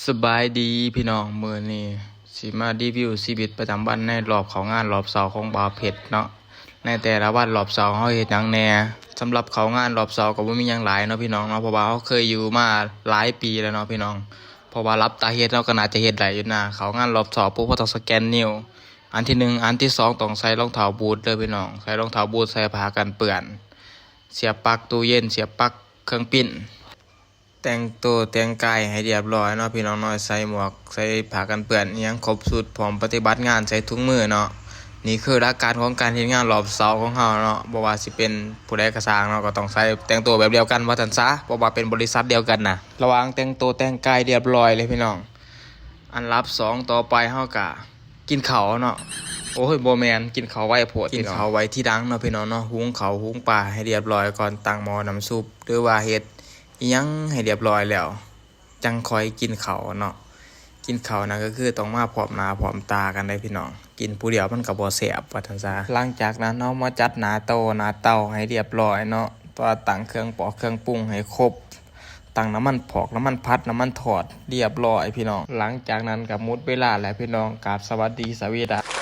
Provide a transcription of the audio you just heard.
ສະບາຍດີພີ່ນ້ອງ, ມື້ນີ້ຊິມາຣີວິວຊີວິດປະຈຳວັນໃນລອບເຂົ້າງານລອບເຊົ້າຂອງບ່າວເພັດເນາະ. ໃນແຕ່ລະວັນລອບເຊົ້າເຮົາເຮັດຫຍັງແດ່? ສຳລັບເຂົ້າງານລອບເຊົ້າກໍບໍ່ມີຫຍັງຫຼາຍເນາະພີ່ນ້ອງເນາະ, ເພາະວ່າເຮົາເຄີຍຢູ່ມາຫຼາຍປີແລ້ວເນາະພີ່ນ້ອງ. ເພາະວ່າຫຼັບຕາເຮັດເຮົາກໍໜ້າຈະເຮັດໄດ້ຢູ່ນະ. ເຂົ້າງານລອບເຊົ້າປຸບເຮົາຕ້ອງສະແກນນິ້ວ, ອັນທີໜຶ່ງ, ອັນທີສອງ ຕ້ອງໃສ່ລອງເທົ້າບູດເດີພີ່ນ້ອງ, ໃສ່ລອງເທົ້າບູດ, ໃສ່ຜ້າກັນເປື້ອນ, ສຽບປັລັກຕູ້ເຢັນ, ສຽບປັລັກເຄື່ອງປຶ້ນ. ແຕ່ງໂຕແຕ່ງກາຍໃຫ້ລຽບລ້ອຍເນາະພີ່ນ້ອງເນາະ, ໃສ່ໝວກ ໃສ່ຜ້າກັນເປື້ອນ ອີ່ຫຍັງຄົບຊຸດ ພ້ອມປະຕິບັດງານ ໃສ່ຖົງມືເນາະ. ນີ້ຄືຫຼັກການຂອງການເຮັດງານລອບເຊົ້າຂອງເຮົາເນາະ, ບໍ່ວ່າຊິເປັນຜູ້ໃດກໍຊ່າງເນາະ ກໍຕ້ອງໃສ່ແຕ່ງໂຕແບບດຽວກັນວ່າຊັ້ນຊະ, ເພາະວ່າເປັນບໍລິສັດດຽວກັນນະ. ລະຫວ່າງແຕ່ງໂຕແຕ່ງກາຍລຽບລ້ອຍແລ້ວພີ່ນ້ອງ, ອັນດັບສອງຕໍ່ໄປເຮົາກະກິນເຂົ້າເນາະ. ໂອ້ຍ ບໍ່ແມ່ນ, ກິນເຂົ້າໄວໂພດ, ກິນເຂົ້າໄວທີຫຼັງເນາະພີ່ນ້ອງເນາະ. ຫຸງເຂົ້າຫຸງປາໃຫ້ລຽບລ້ອຍກ່ອນ, ຕັ້ງໝໍ້ນ້ຳຊຸບ ຫຼືວ່າເຮັດ ອີ່ຫຍັງໃຫ້ລຽບລ້ອຍແລ້ວ ຈັ່ງຄ່ອຍກິນເຂົ້າເນາະ. ກິນເຂົ້ານະກໍຄືຕ້ອງມາພ້ອມໜ້າພ້ອມຕາກັນເດ້ພີ່ນ້ອງ, ກິນຜູ້ດຽວມັນກໍບໍ່ແຊບວ່າຊັ້ນຊະ. ຫຼັງຈາກນັ້ນເຮົາມາຈັດໜ້າໂຕໜ້າເຕົາໃຫ້ລຽບລ້ອຍເນາະ, ແຕ່ວ່າຕັ້ງເຄື່ອງປອກເຄື່ອງປຸງໃຫ້ຄົບ, ຕັ້ງນ້ຳມັນພອກ ນ້ຳມັນຜັດ ນ້ຳມັນທອດ ລຽບລ້ອຍພີ່ນ້ອງ. ຫຼັງຈາກນັ້ນກໍໝົດເວລາແລ້ວພີ່ນ້ອງ, ກາບສະຫວັດດີສະຫວີດາ.